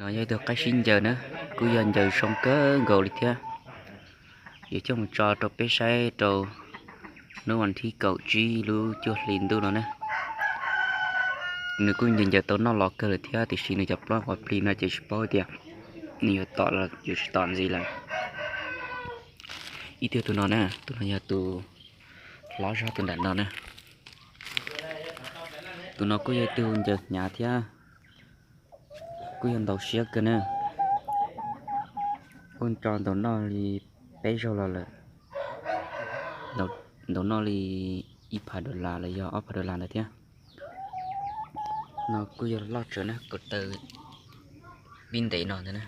Yog ib tug qaib sib ncaws na, kuj yog ncaws zoo kawg nkaus li thiab. Yuav coj mus tso rau peb saib rau hnub vas thib kaum tsib lub cuaj hli ntuj no na. Nws kuj ncaws ncaws tau noj los kawg lawm thiab, tiam sis nws cov plaub qhov plig no ces tsis paub tias nws yuav tom los yuav tsis tom ntxiv lawm. Ib tug tus no na, tus no yog tus hlob zog tus nram no na. Tus no kuj yog ib tug ncaws hnyav thiab, kuj yog ntaus siab kawg na. Kuj tso ntaus noj li peb zaug los lawm, ntaus noj li ib phav dollar los yog ob phav dollar ntawd thiab. No kuj yog loj tsawv na, ko taw pib ntev no ntawd na,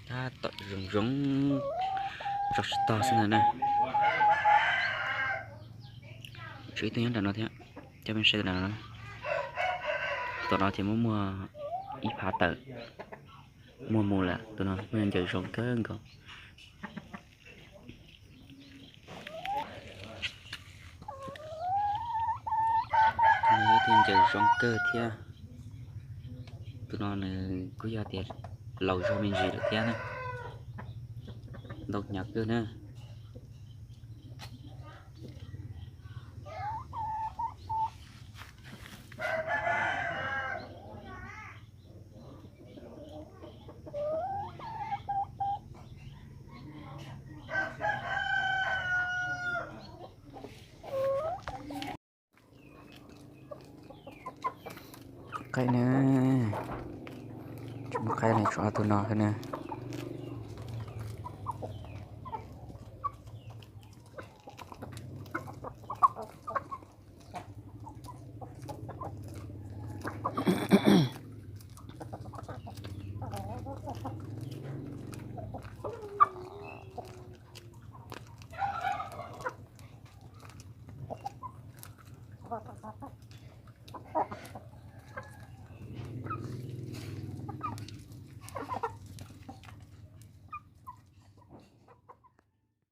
tab tom zoo zoo, tso tsis tog xwb ntag na. Tshuav ib tug nyob nram no thiab, coj peb saib tus nram no. Tom no ces muaj muaj ib phav tawm, muaj mus lawm, tus no kuj yog ncaws zoo kawg nkaus. Ib tug ncaws zoo kawg thiab. Tus no nws kuj yog tias laus zog me ntsis lawm thiab na, ntau hnyav kawg na. Qaib na, tsis muaj qaib li, tshuav ob tug no xwb na.